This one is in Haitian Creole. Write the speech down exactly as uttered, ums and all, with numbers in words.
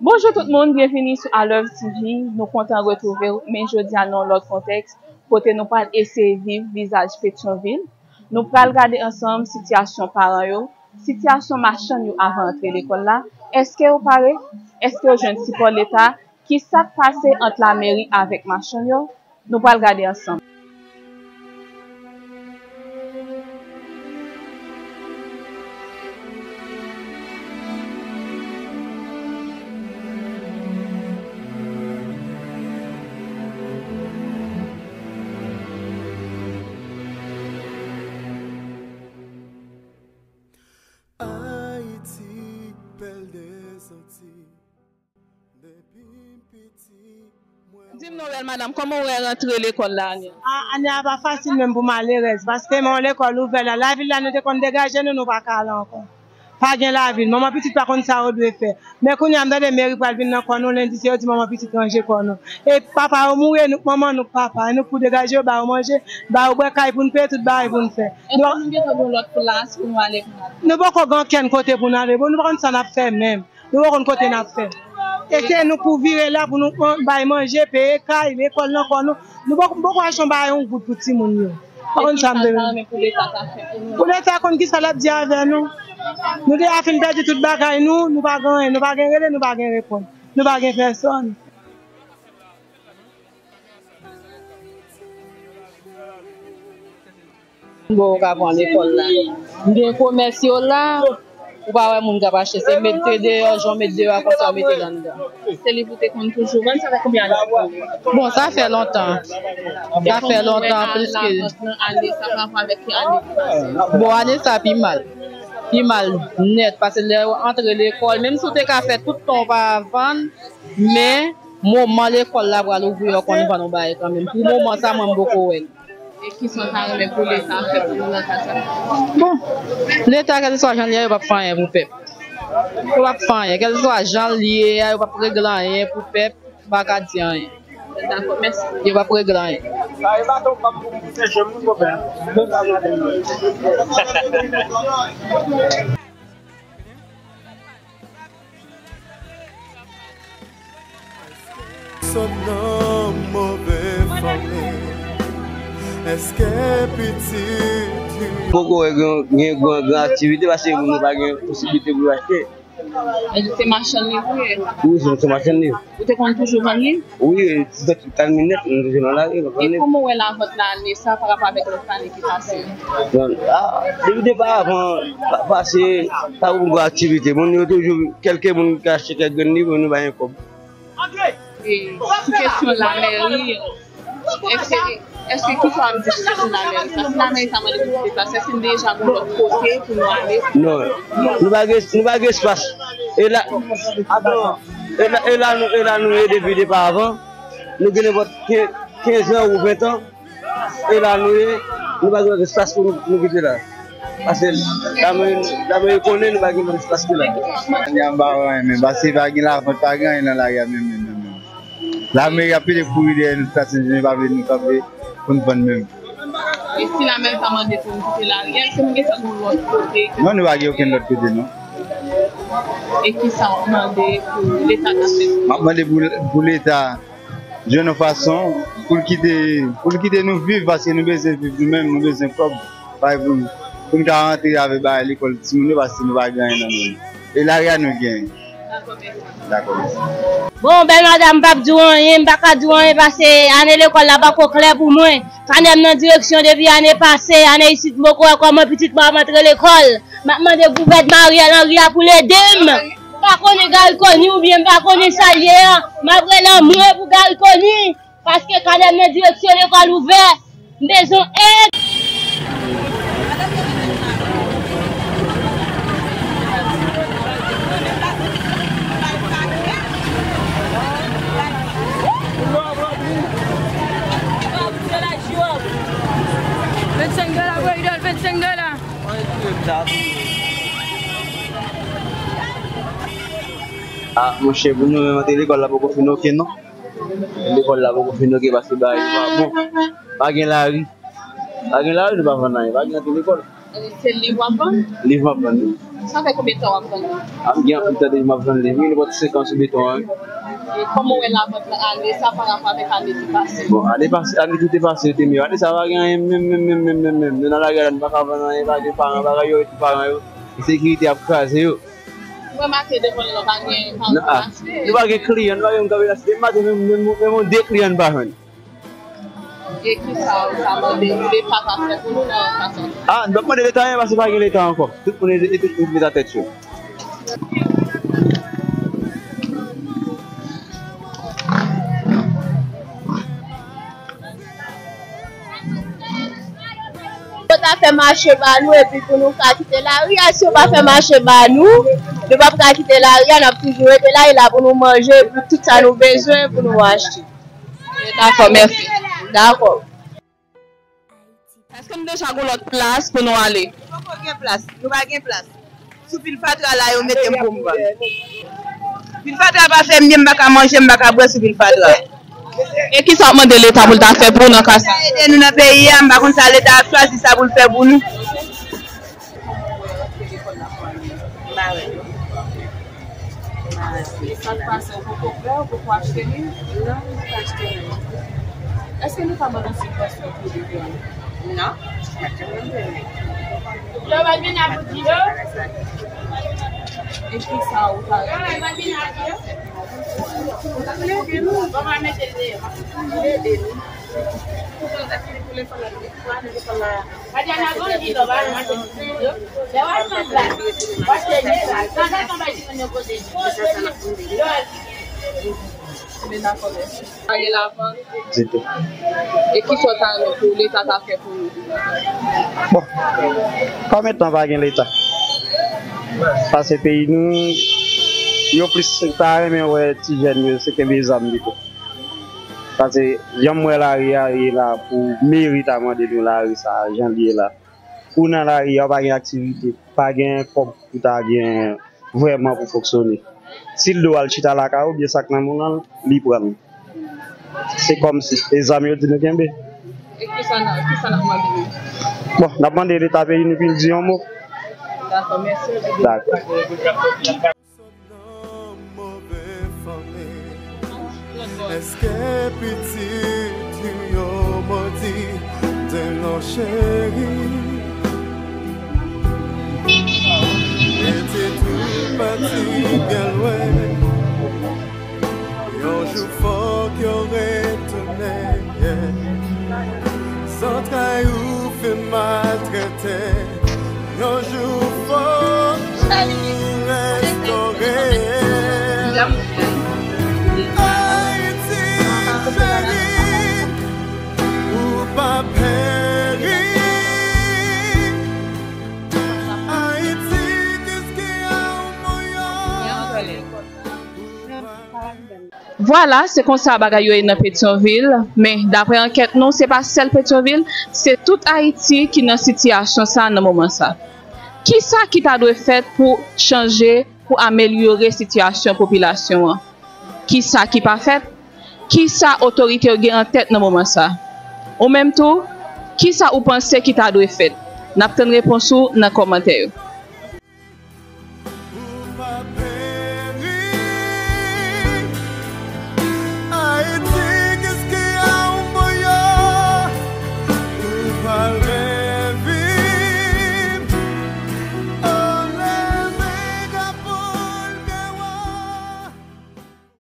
Bonjou tout moun, byenvini sou Alove T V. Nou kontan retwouve w, men jodi a nan yon lòt kontèks, kote nou pral eseye viv vizaj Petyonvil. Nou pral gade ansanm sitiyasyon paran yo, sitiyasyon machann yo avan antre lekòl la. Èske yo pare? Èske yo jwenn sipò Leta? Ki sa k pase ant lameri avèk machann yo? Nou pral gade ansanm. Ayiti, pèl dèzanti. Di m non, bèl madanm, kòman w wè rantre lekòl la ane a? A, ane a pa fasil menm pou malerèz, paske men lekòl ouvè la, lavil la nou te konn degaje nou, nou pa ka al ankò. Pa gen lavil, manman pitit pa konn sa yo dwe fè. Men kounye a m tande meri pral vin nan kò nou lendi, se yo di manman pitit ranje kò nou. E papa yo mouri, e nou k manman, nou k papa, e nou k pou degaje yo, ba yo manje, ba yo bwè, kay pou n peye, tout bagay pou n fè. Èske nou gentan gen yon lòt plas pou nou ale pou n ale? Nou poko gen okenn kote pou n ale, bon, nou pa konn sa n ap fè menm. Nou pa konn kote n ap fè. E se nou pou vire la, pou nou pran, bay manje, peye kay, lekòl nan kò nou. Nou poko, poko achte yon bagay, yon goud pou timoun yo. Pa konn sa m te vle. Pou Leta konn ki sa l ap di avè nou. Nou deja fin pèdi tout bagay nou, nou pa gen anyen, nou pa gen rele, nou pa gen reponn. Nou pa gen pèsòn. Bon, ou ka pran lekòl la. M gen komès yo la, ou pa wè moun k ap achte, se mete deyò, jan w met deyò a konsa, w mete l anndan. Se liv ou te konn toujou vann, sa fè konbyen ane w ap vann? Bon, sa fè lontan. Sa fè lontan, plis ke. Ane sa pa rapò avèk ane ki pase. Bon, ane sa pi mal. Pi mal nèt, paske lè w antre lekòl, menm si w te ka fè tout tan w pa vann, men moman lekòl la pral ouvri, w konn vann yon bagay kanmenm. Pou moman sa, mwen, m poko wè l. E kisa w ta renmen pou Leta fè pou nou nan ka sa? Bon, Leta, kèlkeswa jan l ye a, yo p ap fè anyen pou pèp. Yo p ap fè anyen. Kèlkeswa jan l ye a, yo p ap regle anyen pou pèp. M pa ka di anyen. Dakò, mèsi. Yo p ap regle anyen. Sa e baton k ap pou pouse je m wi, bòbè. Sot nan move fanmi. Èske pitit li. Poko wè gen, gen gran, gran aktivite paske nou pa gen posiblite pou achte. E se machann li vre? Wi, se, se machann li. Ou te konn toujou vann li? Wi, e, tout kalminèt, nou toujou nan lari, nou vann li. E kòman w wè lavant la ane sa pa rapò avèk lòt ane ki pase yo? Bon, a, depi depa avan, pa, pase, pa gen gwo aktivite. Moun yo toujou, kèlke moun ka achte kèk grenn li, pou nou bay yon kòb. E sou kesyon lamèri, èske, èske kisa w ap di sou kesyon lamèri sa? Si lamèri sa mande pou nou deplase, èske n deja gen lòt kote pou nou ale? Non, nou pa gen, nou pa gen espas. E la, e la, e la nou, e la nou ye depi depa avan. Nou gen nenpòt kenz, kenz an ou ven an. E la nou ye, nou pa gen lòt espas pou nou, nou kite la. Paske lamèri, lamèri konnen nou pa gen lòt espas ke la. Lamèri a m pa wè anyen menm, paske pa gen lavant, pa gen anyen nan lari a menm, menm, menm, menm. Lamèri ap pede kouri dèyè nou, sa se nou pa vle nou kanpe pou n vann menm. E si lamèri ta mande pou nou kite lari a, èske nou gentan gen yon lòt kote? Non, nou pa gen okenn lòt kote, non. E kisa w ap mande pou Leta ta fè? M ap mande pou, pou Leta jwenn yon fason pou l kite, pou l kite nou viv, paske nou bezwen viv nou menm, nou bezwen kòb, bay pou, pou n ka rantre avèk bagay lekòl timoun yo, paske nou pa gen anyen nan men nou. E lari a nou genyen. Dakò, mèsi. Bon, bèl madanm, m p ap di w anyen, m pa ka di w anyen, paske ane lekòl la pako klè pou mwen. Kanè m nan direksyon depi ane pase, ane isit, m poko wè kòman pitit mwen ap antre lekòl. M ap mande gouvènman Ariel Henry a pou l ede m. Pa konnen Garry Conille oubyen m pa konnen sa l ye a. M ap rele anmwe pou Garry Conille, paske kanèl nan direksyon lekòl ouvè. M bezwen èd. Vennsenk dola, bro, idòl, vennsenk dola. Ah, monchè, pou nou menm, antre lekòl la poko fin oke, non. Lekòl la poko fin oke, paske bagay yo pa bon. Pa gen lari. Pa gen lari, nou pa vann anyen. Pa gen antre lekòl. Se liv w ap vann? Liv m ap vann, wi. Sa fè konbyen tan w ap vann liv? Ah, m gen anpil tan depi m ap vann liv, wi, nenpòt senk an sou beton an, wi. E kòman w wè lavant lan ane sa parapò avèk ane ki pase? Bon, ane pase, ane ki te pase yo te miyò. Ane sa pa gen anyen menm, menm, menm, menm, menm, menm. Nou nan lari a la, nou pa ka vann anyen, pa gen paran, bagay yo ret pou paran yo. Ensekirite ap kraze yo. Ou remake devan l lan pa gen paran achte? Nou pa gen kliyan, nou pa gen moun k ap vin achte. Depi maten, menm, menm, menm yon de kliyan n pa jwenn. E kisa ou ta mande Leta ta fè pou nou nan ka sa? Ah, nou p ap mande Leta anyen paske pa gen Leta ankò. Tout moun e, e tout moun mete tèt yo. Yo ta fè mache ba nou epi pou nou ka kite lari a, si yo pa fè mache ba nou, nou p ap ka kite lari a, n ap toujou rete la, e la pou nou manje, pou tout sa nou bezwen, pou nou achte. Dakò, mèsi. Dakò. Èske nou deja gon lòt plas pou nou ale? Nou poko gen plas, nou pa gen plas. Sou pil fatra la yo mete m pou m vann. Pil fatra pa fè m byen, m pa ka manje, m pa ka bwè sou pil fatra. E kisa w ap mande Leta pou l ta fè pou w nan ka sa? Leta ede nou nan peyi a, m pa konn sa Leta ap chwazi sa pou l fè pou nou. Sa k pase, ou poko fè, ou poko achte li? Non, nou pa achte li. Èske nou ka ban nou sibvansyon pou li vre? Non, nou pa janm vle. Yo va vin a bout yo. E kisa ou ta vle? Yo va vin a bout yo. Ou ta vle ede nou? Bon, va mete l deyò. Vle ede nou. Pou nou ta fini pou lekòl la. Pou ane lekòl la. Ditou. E kisa w ta renmen pou Leta ta fè pou nou? Bon, kòm etan pa gen Leta, paske peyi nou, yo plis ta renmen wè ti jèn yo se kenbe zam pito. Paske jan m wè lari a ye la, pou meri ta mande nou lari sa a, jan l ye la. Ou nan lari a, ou pa gen aktivite, pa gen kòb pou ta gen vrèman pou fonksyone. Si l di w al chita lakay ou, oubyen sa k nan men w lan, li pran l. Se kòmsi, e zam yo di nou kenbe. E kisa n a, kisa n ap mande nou? Bon, n ap mande Leta peyi nou pou l di yon mo. Dakò, mèsi. Dakò. Sot nan move fanmi. Èske pitit ou yo modi? Di non cheri. Pitit ou pati byen lwen. Yon jou fòk yo retounen, yeah. Zantray ou fin maltrete, yon jou fòk ou restore. Ayiti cheri, ou pa peri. Ayiti, qu'est-ce qu'il y a au Moyen? Vwala, se konsa bagay yo ye nan Petyonvil, men daprè ankèt nou, se pa sèl Petyonvil, se tout Ayiti ki nan sitiyasyon sa nan moman sa. Kisa ki ta dwe fèt pou chanje, pou amelyore sitiyasyon popilasyon an? Kisa ki pa fèt? Kisa otorite yo gen an tèt nan moman sa? Ou menm tou, kisa ou panse ki ta dwe fèt? N ap tann repons ou nan kòmantè yo.